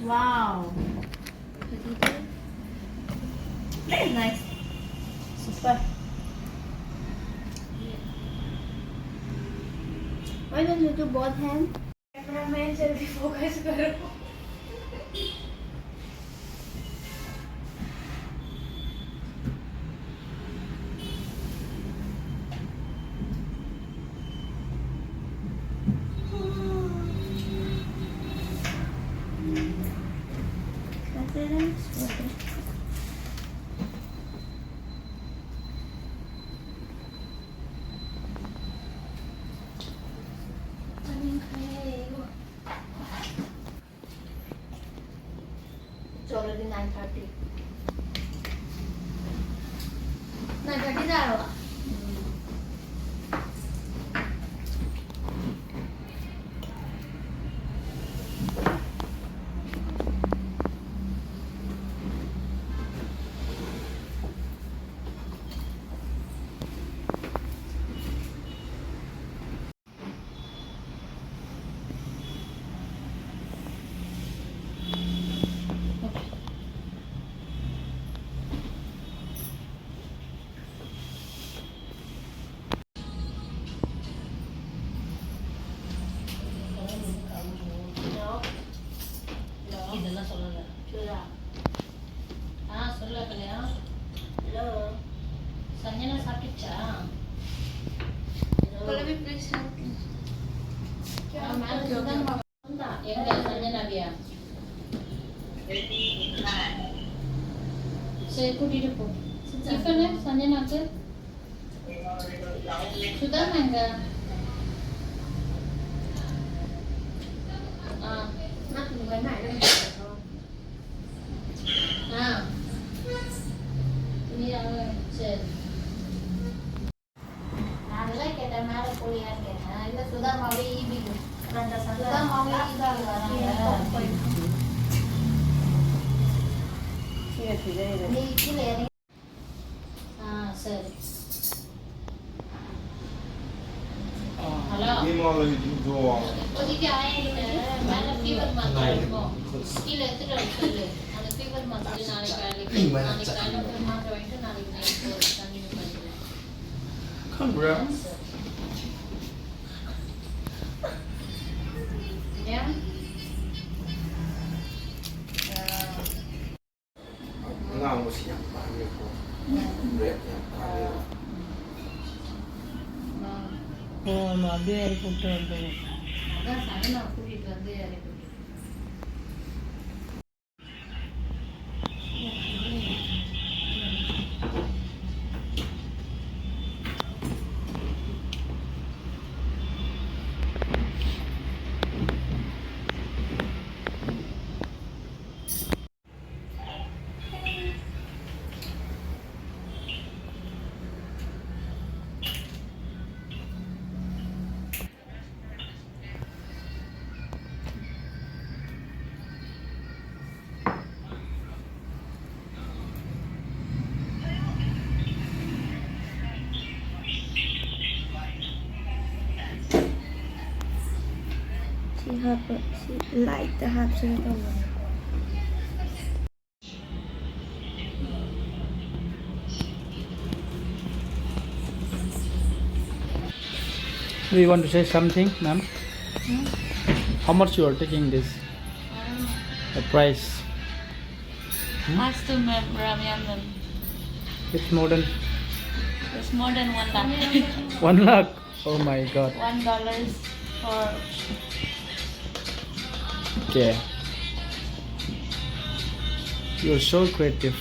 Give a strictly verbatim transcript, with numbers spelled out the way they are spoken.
Wow. Very nice. Super. Why don't you do both hand? Cameraman, जल्दी focus करो। It's already nine thirty. Nine thirty झालो. Hello. Hello. Sanjana sakit cha? Hello. Hello. Please help me. Ah, ma'am, Sudan ma-, enggak, Sanjana biar. Saya put it up. Ikan ya, Sanjana ke? Sudah mangga. Ah. Ah. Ini yang cek. Ah, sir. Hello. Come, bro. Yeah. Nga mo siya pa niya ko. Break niya pa niya. Oh, ma, very good, very good. She have, she like the half circle. Do you want to say something, ma'am? Hmm? How much you are taking this? Um, The price? Hmm? Ask to ma'am, Ramya ma'am. It's more than It's more than one lakh. One lakh? Oh my God. One dollars for Okay. You're so creative.